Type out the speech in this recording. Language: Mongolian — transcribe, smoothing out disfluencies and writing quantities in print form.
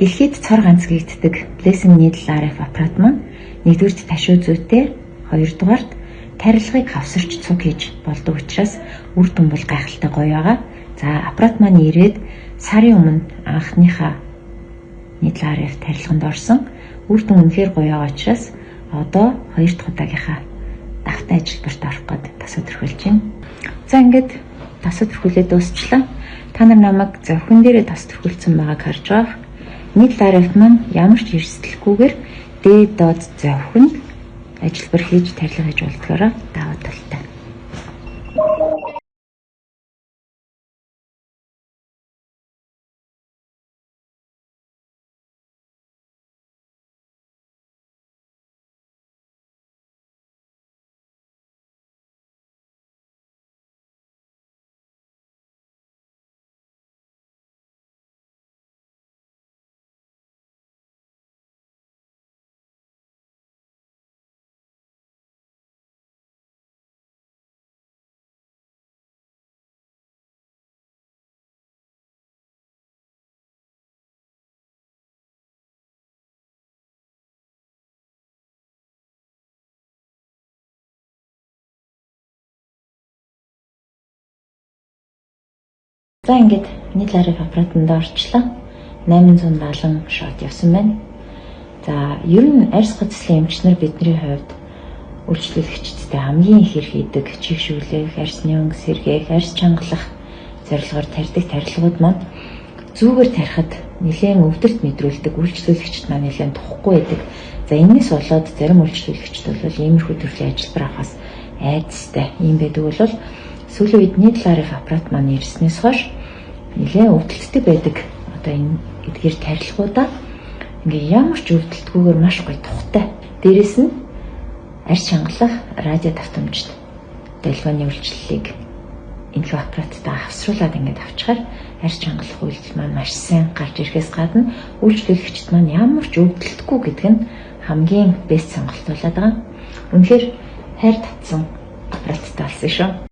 Дэлхийд цор ганц гэгддэг Blessing Needle RF аппарат маань нэгдүгээрт ташуу зүйтэй, хоёрдугаарт тарилгыг хавсарч цуг хийж болдог учраас үр дүн бол гайхалтай гоё байгаа. За аппарат маань ирээд сарын өмнө анхныхаа Needle RF тарилганд орсон. Үр дүн үнэхээр гоё байгаа учраас одоо хоёр дахь удаагийнхаа давтан ажилбарт орох гээд тасаа төрхөлж байна. За ингээд тасаа төрхүүлээд дуусчлаа. Та нар намайг зовхин дээрээ тас төрхүүлсэн байгааг харж байгаа. Needle RF маань ямар ч эрсдэлгүйгээр дээд доод зовхинд ажилбар хийж тарилга хийж болдгоороо давуу талтай. За ингээд Needle RF аппаратанд орчлоо. 870 шот явсан байна. За ер нь арьс гацлын эмчнэр бидний хувьд үйлчлүүлэгчдтэй хамгийн их хийдэг чих шүглэх, арьсны өнгө сэргээх, арьс чангалах зорилгоор тарьдаг тарилгууд маань зүгээр тарихад нэлээд өвдөлт мэдрүүлдэг, үйлчлүүлэгчд маань нэлээд тухгүй байдаг. За энэс болоод зарим үйлчлүүлэгчд бол иймэрхүү төрлийн ажилбар авахаас айдастай юм байдаг бол сүүлийн үед Needle RF аппарат маань ирснээс хойш нэлээд өвдөлттэй байдаг. Одоо энэ эдгээр тарилгуудаа ингээ ямар ч өвдөлтгүйгээр маш гоё тухтай. Дээрээс нь арьс чангалах радио давтамжт долгионы үйлчлэлийг энэхүү аппараттаа авсруулад ингээд авчаар арьс чангалах үйлдэл маань маш сайн гарч ирэхээс гадна үйлчлүүлэгчд маань ямар ч өвдөлтгүй гэдэг нь хамгийн бэст сонголт болоод байгаа. Үнэхээр хайр татсан аппараттай болсон шүү.